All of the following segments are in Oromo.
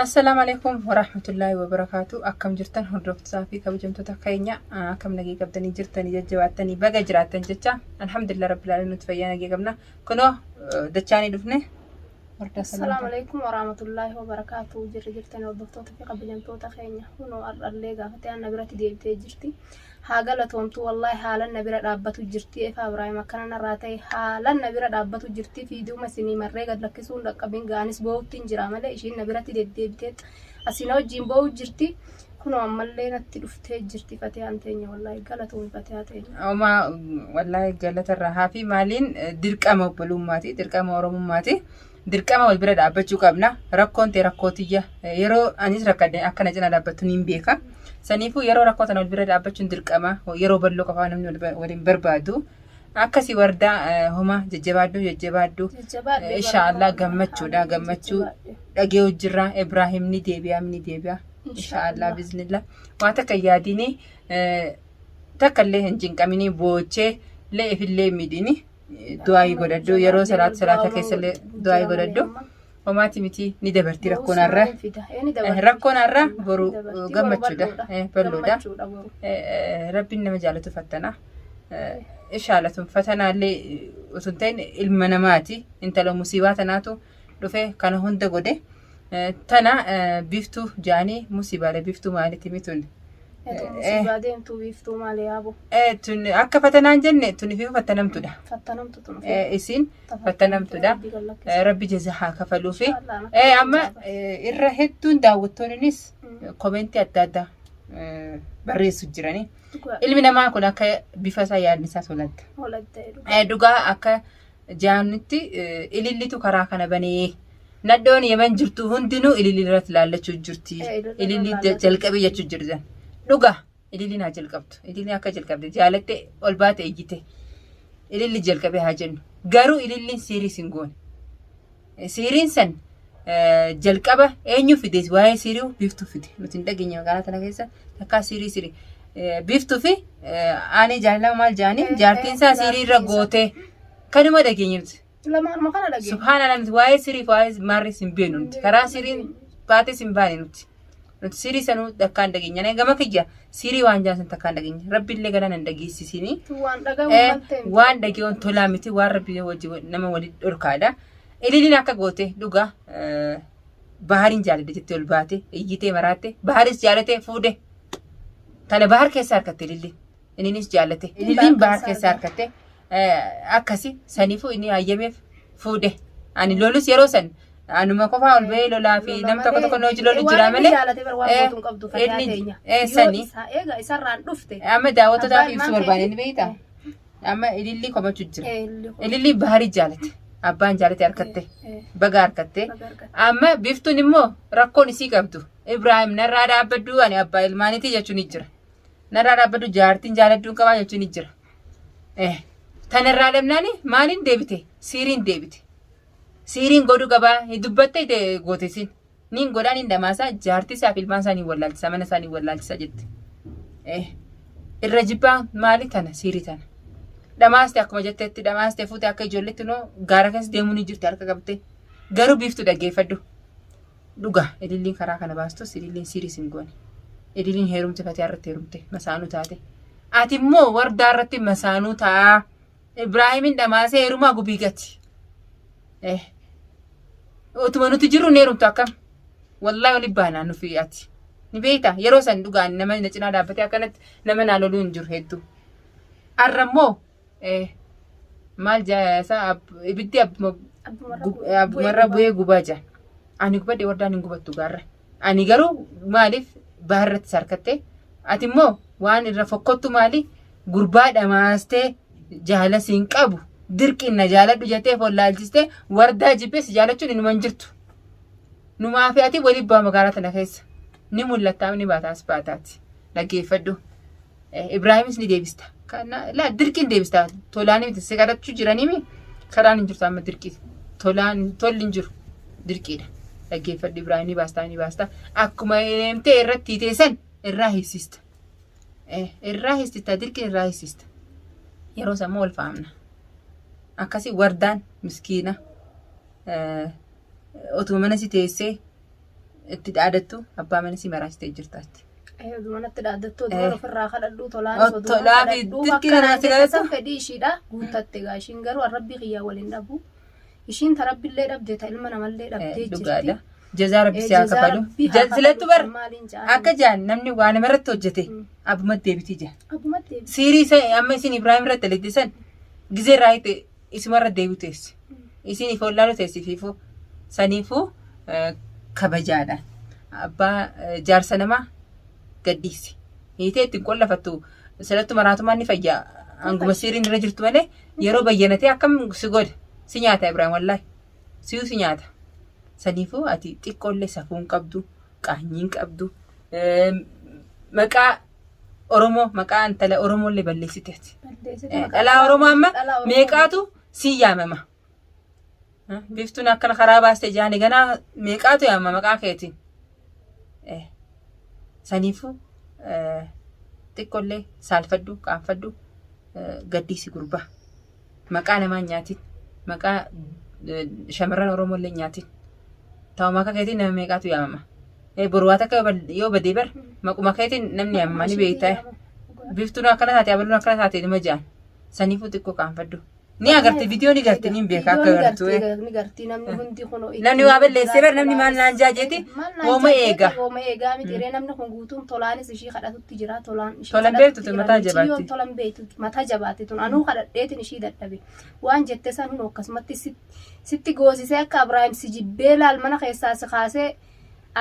Assalaamu alaikum warahmatullaahi wabarakaatu. Akkam jirtan hordoftootaa fi kabajamtoota keenya, akkam nagee qabdanii jirtanii, jajjabaattanii baga jiraattan jecha. Alhamdulillah rabbil aalamiin, nuti fayyaa nagee qabna. Kunoo dachaanii dhufne. Assalaamu alaikum warahmatullaahi wabarakaatu. Jirri jirtan hordoftoota fi kabajamtoota keenya, kunoo har'allee gaafatee anna biratti deebitee jirti. Haa galatoomtu, wallaahi haalan na bira dhaabbatu jirti. Efa Ibraahim akkana narraa ta'e haalan na bira dhaabbatu jirti. Fiiduuma isinii marree gad lakkisuun dhaqqabin ga'anis boo'utti hin jira malee ishiin na biratti deddeebitee asii na wajjin boo'u jirti. Kunoo ammallee natti dhuftee jirti Fatiyaan teenya, wallaahi galatoomi Fatiyaa teenya. Homaa, wallaahi galatarraa haa fi maaliin dirqama obbolummaati, dirqama oromummaati. Dirqama wal bira dhaabbachuu qabna. Rakkoon ta'e rakkoo tiyya. Yeroo anis rakkadhe akka na cinaa dhaabbattu niin beeka. Saniifuu yeroo rakkoo tana wal bira dhaabbachuun dirqama. Yeroo bal'oo qofaa namni waliin barbaadu. Akkasii wardaa, homaa jajjabaadhu, jajjabaadhu. Jajjabaadhu. Inshaallah gammachuudha, gammachuu dhagee jirra. Ibraahim ni deebi'a, ni deebi'a. Inshaallah biiznillah. Waa takka yaadini, takka illee hin cinqamini, boochee illee ifillee miidhini. Du'aayii godhadhu, yeroo salaata salaata keessa illee du'aayii godhadhu. Homaati miti, ni dabarti rakkoon har'a. Rakkoon har'a boru gammachuudha. Bal'oodha. Rabbiin nama jaalatu fattana. Inshaalla tun fatanaallee osoo hin ta'in ilma namaati. Intala musiibaa tanaatu dhufe kana hunda godhe. Tana biiftuu jaanii musiibaalee biiftuu maaliiti mitun? Musiibaa deemtuu biiftuu maali yaabo? Tun akka fatanaan jenne tun fi fattanamtudha. Fattanamtu tun. Isin fattanamtudha. Rabbi jaza haa kafaluufi. Amma irra hedduun daawwattoonnis komentii adda addaa barreessu jirani. Ilmi namaa kun akka bifa isaa yaadni isaa tolatta. Dhugaa akka jaannitti ilillitu karaa kana banee. Nadhoon Yemen jirtu hundinuu ililli irratti laallachuu jirti. Ililli jalqabee jechuu jirti. Dhugaa ililliin haa jalqabdu. Ililliin akka jalqabde jaalatte ol baate iyyite. Ililli jalqabee haa jennu. Garuu ililliin siirii sin goone. Siiriin san jalqaba eenyu fide? Waa'ee siirii Biiftuu fide. Nuti hin dhageenye magaalaa tana keessa takkaa siirii siirii. Biiftuu fi aanee jaalala maal jedhanii jaartiin isaa siirii irra gootee kanuma dhageenye nuti. Lamaanuma kana dhageenya. Subhaanallah, nuti waa'ee sirii fi waa'ee maarris hin beeknu nuti. Karaa siriin baates hin baane nuti. Nuti sirii sanuu takkaan dhageenya. Ani gama kiyya sirii waan jaan takkaan dhageenya. Rabbi illee galaan hin dhageessisini. Waan dhagahu maltee miti. Waan dhageewwan tolaa miti, waan rabbi wajji nama walitti dhorkaadha. Ililiin akka goote dhugaa bahariin jaaladhe jettee ol baate iyyitee maraatte, baharis jaalate fuudhe. Tana bahar keessa harkatte ililliin. Inninis jaalate. Ililliin bahar keessa harkatte. Akkasi saniifuu inni hayyameef fuudhe. Ani lolus yeroo san anuma qofaa ol bahee lolaa fi nam tokko tokko na hojii lolu jira malee. Jaalate bar waan gootuun qabdu fayyaa teenya. Sani. Yoo isaa eega isarraan dhufte. Amma daawwatootaaf Abbaan ibsu ilmaan barbaade ni keetii? beektaa? Amma ilillii komachuu jira. Ililli kun. Ilillii baharii jaalate. Abbaan jaalate harkatte. Baga harkatte. Baga harkatte. Amma biftuun immoo rakkoon isii qabdu. Ibraahim narraa dhaabbadhu, ani abbaa ilmaaniiti jechuun ni jira. Narraa dhaabbadhu, jaartiin jaaladduun qabaa jechuun ni jira. Tanarraa dhabnaani maaliin deebite? Siiriin deebite. Siiriin godhuu qabaa dubbatte goote isin. Niin godhaa, niin dhamaasaa, jaartii isaa fi ilmaan isaa niin wallaalchisa, mana isaa niin wallaalchisa jette. Irra jibbaa maali tana siirii tana. Dhamaaste akkuma jettetti dhamaaste fuute, akka ijoolletti noo gaara keessa deemuu ni jirti harka qabte. Garuu biiftu dhaggeeffadhu. Dhugaa ililliin karaa kana baastus ililliin siirii sin goone. Ililliin heerumte, Fatiyaa irratti heerumte masaanuu taate. Ati immoo wardaa irratti masaanuu ta'a. Ibraahimin dhamaasee heerumaa gubii gati. Utuma nuti jirru ni heerumtu akkam? Wallaahi oli baanaa nufi ati. Ni beektaa yeroo san dhugaan nama na cinaa dhaabbatee akkanatti nama naa loluu hin jiru hedduu. Arra immoo maal jaa ibiddi abbumarra bu'ee gubaa jaa. Ani gubadhe, wardaan hin gubattu gaarra. Ani garuu maaliif baharratti sarkatte? Ati immoo waan irra fokkottu maali? Gurbaa dhamaastee jaala siin qabu dirqiin na jaaladhu jettee follaalchistee wardaa jibbee si jaalachuun inuma hin jirtu. Numaa fi ati waliin bu'aa magaalaa tana keessa. Ni mul'attaa, ni baataas baataati. Dhaggeeffadhu. Ibraahimis ni deebista. Kana laa dirqiin deebista. Tolaan miti si kadhachuu jiranii karaan hin jirtu amma dirqii. Tolaan tolli hin jiru dirqiidha. Dhaggeeffadhu, Ibraahim ni baastaa, ni baastaa. Akkuma deemtee irratti hiiteessan irraa hiisista. Irraa hiisista, dirqiin irraa hiisista. Yeroo sammoo wal faamna. Akkasii wardaan miskiina. Otuma mana si teessee itti dhaadattu abbaa mana si maraachitee jirtaatti. Oduma natti dhaaddattu oduma ofirraa kadhadhu tolaan Tolaa fi dirqii kanaa si kadhattu. Fedhii ishiidha guuttatte gaa ishiin garuu arrabbii kiyyaa waliin dhabu. Ishiin ta rabbillee dhabde ta ilma namallee dhabdee jirti. Dhugaadha. Jazaa rabbi si haa Jazaa kafalu. Rabbi haa kafalu. Silattu bar Maaliin ja'an? akka jaan namni waa namarratti hojjete abbumatti deebitii jaa. Abbumatti deebiti. Siirii isa amma isin Ibraahim irratti dalagde san gizee irraa hiite isumarra deebi'u teessi. Isin if wallaalu teessi fiifuu. Saniifuu kabajaadha. Abbaa jaarsa namaa gadhiisi. Hiitee ittiin qollafattu silattu maraatummaan ni fayya. Hanguma siiriin irra jirtu malee yeroo bayyanatee akkam si godha. Si nyaata Ibraahim wallaahi. Siyuu si nyaata. Saniifuu ati xiqqoollee safuu hin qabdu, qaanyii hin qabdu. Maqaa Oromoo maqaa intala Oromoollee balleessite ati. Balleessite maqaa Dhalaa Oromoo amma dhalaa Oromoo. meeqaatu si yaamama. Biftuun akkana karaa baaste jaani ganaa meeqaatu yaamama maqaa keetiin. Saniifuu xiqqoollee saalfadhu qaanfadhu gaddiisi gurbaa. Maqaa namaa hin nyaatin. Maqaa shamarran Oromoollee hin nyaatin. Ta'uma akka keetiin nama meeqaatu yaamama. Boru waa takka yoo badee bar maquma keetiin namni yaamama ni beektaa. Biftuun akkana taate abaluun akkana taate nima jaan. Saniifuu xiqqoo qaanfadhu. Ni agarti viidiyoo ni garti ni beeka akka Viidiyoo ni gartu. garti, ni garti namni hundi kun Namni waa balleessee bar namni maal naan jaa jeeti Maal naan hooma jaa jeeti, eega. Hooma eegaa miti ree namni kun guutuun tolaanis ishii kadhatutti jira tolaan ishii Tolan kadhatutti beektu tun jira. mataa Mucayyoon jabaatti. tolan beektu mataa jabaatti tun anuu kadhadheetin ishii dadhabe waan jette san hunoo akkasumatti sitti goosisee akka Abrahaam si jibbee laal mana keessaa si kaasee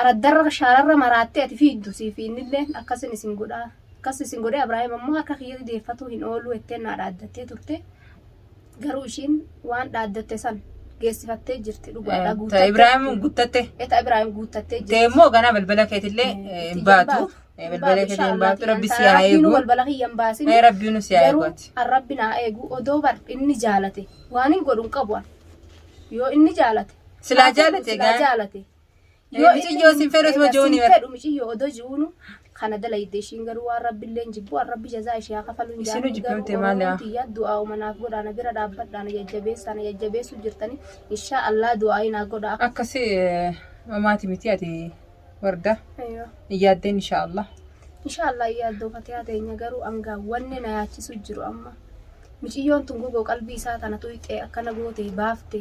araddarra shaararra maraattee ati fiiddu siif innillee akkasin isin godhaa akkas isin godhee Abrahaam ammoo harka kiyyatti deeffatuu hin ooluu jettee naa dhaaddattee turte. Garuu ishiin waan dhaaddatte san geessifattee jirti dhugaadha Ta guuttattee. Ibraahim guuttatte. Eta Ibraahim guuttattee jirti. Te immoo ganaa balbala keetillee hin baatu. Balbala keetillee hin baatu. Rabbi si haa Rabbiin eegu. balbala kiyya hin baasin. Rabbiin si haa eegu Garuu ati. an rabbi naa eegu odoo bar inni jaalate waan hin godhu hin qabu an. Yoo inni jaalate. Silaa jaalate Silaa gaa. jaalate. Miciyyoo sin fedhu osuma ji'uuni sin bar. fedhu miciyyoo odoo ji'uunu kana dalayde ishiin garuu waan rabbilleen jibbu waan rabbi jazaa ishee haa kafalu hin Isinuu jaallu jibbamte garuu maal yaa? Oromoon tiyya du'aa umanaaf godhaa na bira dhaabbadhaa na jajjabeessaa na jajjabeessuu jirtani inshaa Allah du'aa naa godhaa. Akkasi mamaati miti ati warda Aywa. hin yaaddeen inshaallah. Inshaa Allah yaaddoo fatihaa teenya garuu angaa wanni na yaachisu jiru amma miciyyoon tun gogoo qalbii isaa tana tuyxee akkana goote baafte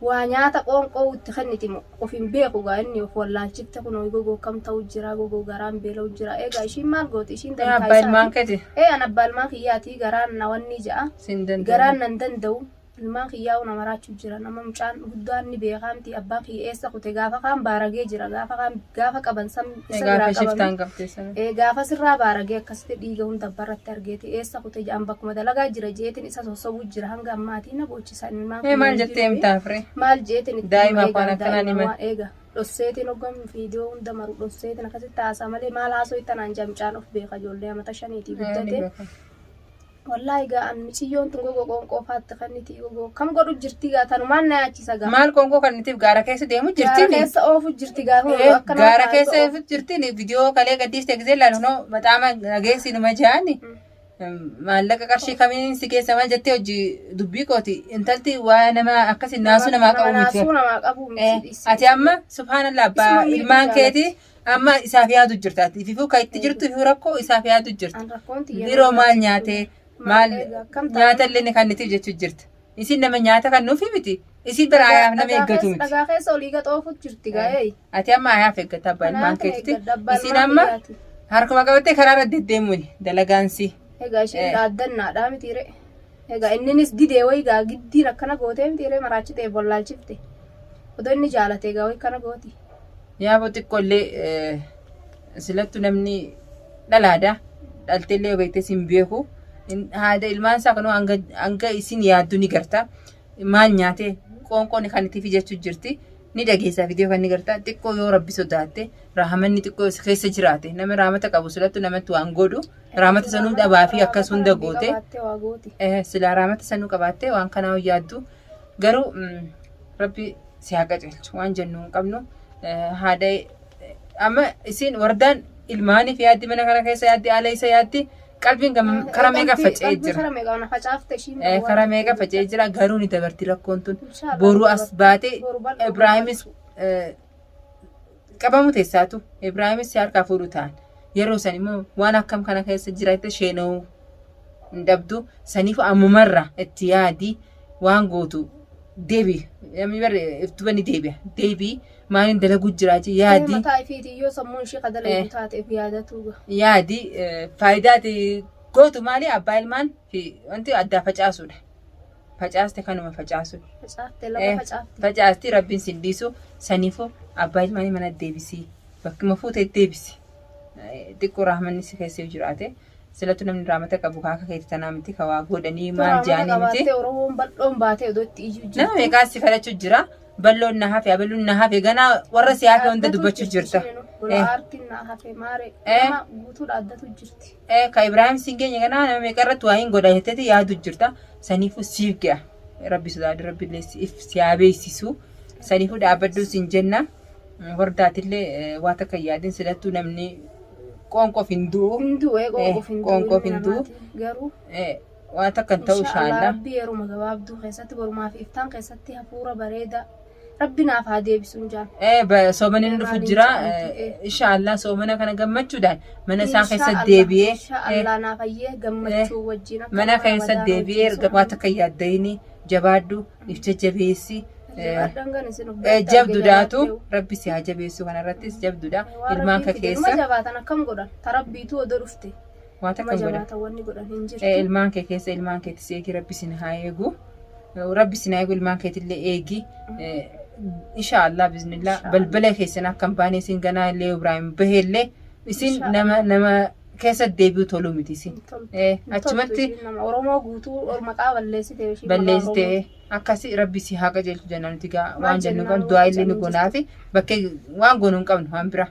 waa nyaata qoonqoo itti kenniti moo of hin beeku gaa inni of wallaalchifte kunoo gogoo kam ta'u jira gogoo garaan beela'u jira egaa ishiin maal gooti ishiin Ee dantaa abbaa ilmaan isaati keeti. ee an abbaa ilmaan kiyyaatii garaan na wanni ja'a Sin danda'u. garaan nan danda'u ilmaan kiyyaa na maraachuu jira nama mucaan guddaan ni beekaa miti abbaan kiyya eessa kute gaafa kaan baaragee jira gaafa kaan gaafa qaban san isa biraa Gaafa qabame shiftaan qabte sana. Ee, gaafa sirraa baaragee akkasitti dhiiga hunda abbaarratti argeeti eessa kute jedhan bakkuma dalagaa jira jeetin isa sossobuu jira hanga ammaatii na boochisa ilmaan Ee kiyya maal hin jettee jiru. himtaaf ree? Maal jeetin itti Daa'ima hima afaan egaa akkanaan daa'ima himan. waan eega dhosseetiin hoggam viidiyoo hunda maru dhosseetin akkasitti haasaa malee maal haasoo itti anaan jamcaan of beeka ijoollee amata shaniitii Ee, ni guddate. beekama. Wallaahi gaa an miciyyoon tun gogoo qoonqoo faatti kanniti gogoo kam godhu jirti gaa tanumaan na yaachisa gaa. Maal qoonqoo kannitiif gaara keessa deemu Gaara jirtiin? keessa oofu jirti gaa hoo akka nama Gaara taatu keessa oofu. jirtiin viidiyoo kalee gaddiiste gisee laalu noo maxaama dhageessi numa jaani. Maallaqa qarshii kamiin si keessa maal jettee hojii dubbii kooti intalti waa nama akkasi naasuu namaa qabu miti. Naasuu namaa qabu miti. Ati amma subhaanallah abbaa Isuma miidhuu ilmaan keeti amma isaaf yaadu jirta. Ati ififuu kan itti jirtu ififuu rakkoo isaaf yaadu jirta. An rakkoon tiyya Biroo maal na nyaatee Maal maal eega, akkam ta'a? nyaata illee ni kannitiif jechuu jirta. Isin nama nyaata kan nuufi miti. Isin bira ayaaf nama eeggatu miti. Dhagaa keessa olii gaxoofu jirti gaa'ee. Ati amma ayaaf eeggata abbaa ilmaan Kanaaf keetitti. eeggadha abbaa Isin ilmaan amma kiyyaati. harkuma qabattee karaa irra deddeemuuni dalagaan si. Egaa isheen dhaaddannaadhaa miti ree. Egaa inninis didee wayi gaa giddiin akkana gootee miti ree maraachitee bollaalchifte. Odoo inni jaalate egaa wayi kana gooti. Yaaboo xiqqoo illee silattu namni dhalaadha. Dhaltee illee beektee sin beeku. Haadha ilmaan isaa kanuu hanga isin yaaddu ni garta. Maal nyaatee qoonqoon kan itti jechuu jirti. Ni dhageessaa fidee kan ni garta. Xiqqoo yoo rabbi sodaatte raahamanni xiqqoo si keessa jiraate nama raamata qabu silattu namatti waan godhu raamata sanuu dhabaa fi akkas hunda goote. Qabaattee waa gooti. Silaa raamata sanuu qabaattee waan kanaa yaaddu garuu rabbi si haa qajeelchu waan jennu hin qabnu. Haadha amma isin wardaan ilmaaniif yaaddi mana kana keessa yaaddi haala isa yaaddi qalbiin karaa meeqa faca'ee jira. Karaa meeqa na facaafte ishiin. Karaa meeqa faca'ee jira garuu ni dabarti rakkoon tun Inshallah boruu ni as dabarti. baate Boru bal'oo Ibraahimis Qabamu teessaatu Ibraahimis si harkaa fuudhu ta'an. Yeroo san immoo waan akkam kana keessa jiraate sheena'uu hin dhabdu. Saniif ammumarra itti yaadi waan gootu deebi. Namni bar iftuba ni deebi'a. Deebii maaliin dalaguu jiraachi yaadi. Mataa ifiitiin yoo sammuun ishee ka dalagu taateef yaadatuu gaha. Yaadi faayidaa ati gootu maali abbaa ilmaan fi wanti addaa facaasuudha. Facaaste kanuma facaasuudha. Facaafte lafa facaafte. Facaasti rabbiin sin dhiisu saniifuu abbaa ilmaanii mana deebisii bakkuma fuute deebisi. Xiqqoo rahmanni si keessa yoo jiraate silatu namni rahmata qabu ka akka keetti tanaa miti ka waa godhanii maal Rahmata jaanii miti. qabaattee Oromoon bal'oon baatee odoo itti iyyuu Nama jirtu. meeqaa si kadhachuu jira. Balloon na hafe abaluun na hafe ganaa warra si hafe hunda Dhaabbatu dubbachuu jirti jirta. isheenuu. Gola Eh. aartiin na hafe maaree. Eh. Nama guutuu dhaabbatu jirti. Eh, ka Ibrahim siin geenye ganaa nama meeqa irratti waa hin godha jetteeti yaadu jirta. Saniifuu siif ga'a. Rabbi sodaadhu rabbi illee siif si haa beeksisu. Saniifuu dhaabbadhu siin jenna. Wardaatillee waa takka hin yaadin silattuu namni qoonqoof hin du'u. Hin du'u Eh, qoonqoof hin du'u qoonqoof ilmi hin du'u. namaati. Garuu Waa takka hin ta'u Insha Allah inshaAllah. Rabbi yeruma gabaabduu keessatti borumaa fi iftaan keessatti hafuura bareedaa Rabbi naaf haa deebisuun jaan. Soomanni nu dhufu Maaliin jira. jedhamti, eh. InshaAllah soomana kana gammachuudhaan mana isaa keessa Insha Allah, deebi'ee Insha Allah naaf hayyee gammachuu wajjin akka mana nama keessa Ramadaan deebi'ee wajjin erga waa takka hin yaaddayini jabaadhu if jajjabeessi. Jabaadhaan kan isin of biratti arge Jabduudhaatu jabaadhee. rabbi si haa jabeessu kanarrattis jabduudha Waan ilmaan Rabbiin kee fide numa keessa jabaatan akkam godhan ta Rabbiitu odoo dhufte. Waa takka Nama hin godhan. jabaatan wanni godhan hin jirtu. Ilmaan kee keessa ilmaan keetis eegi rabbi sin haa eegu. Rabbi sin haa eegu ilmaan keetillee eegi. Inshaallah bismillah Inshaallah. balbala keessan akka hin baane isin ganaa illee Ibrahim baheellee isin Inshaallah. nama nama keessa deebi'u toluu miti isin. Hin toltu. Eh, Hin toltu Achumatti ishiin nama Oromoo guutuu ol maqaa balleessite ishiin maqaa balleessite Oromoo. akkasi rabbi si haa qajeelchu jennaan nuti gaa Maal waan jennu jennaan qabnu du'aa waan illee nu jedhamu goonaafi bakkee waan goonu hin qabnu waan bira.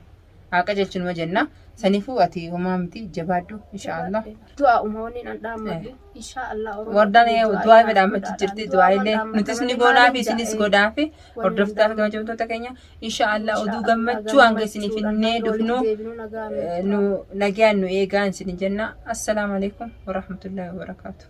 Haa qajeelchu numa jenna. Saniifuu ati homaa miti jabaadhu inshaallah. Du'a umoonni nan dhaammadhu inshaallah Oromoo Wardaan tiyya du'aa du'aa dhaammachuu jirti du'aa illee nutis ni goonaafi isinis godhaafi hordoftaa fi kabajamtoota keenya inshaallah oduu gammachuu hanga isiniif finnee dhufnu nu nagayaan nu eegaa isin jenna. Assalaamu alaikum warahmatullahi wabarakaatu.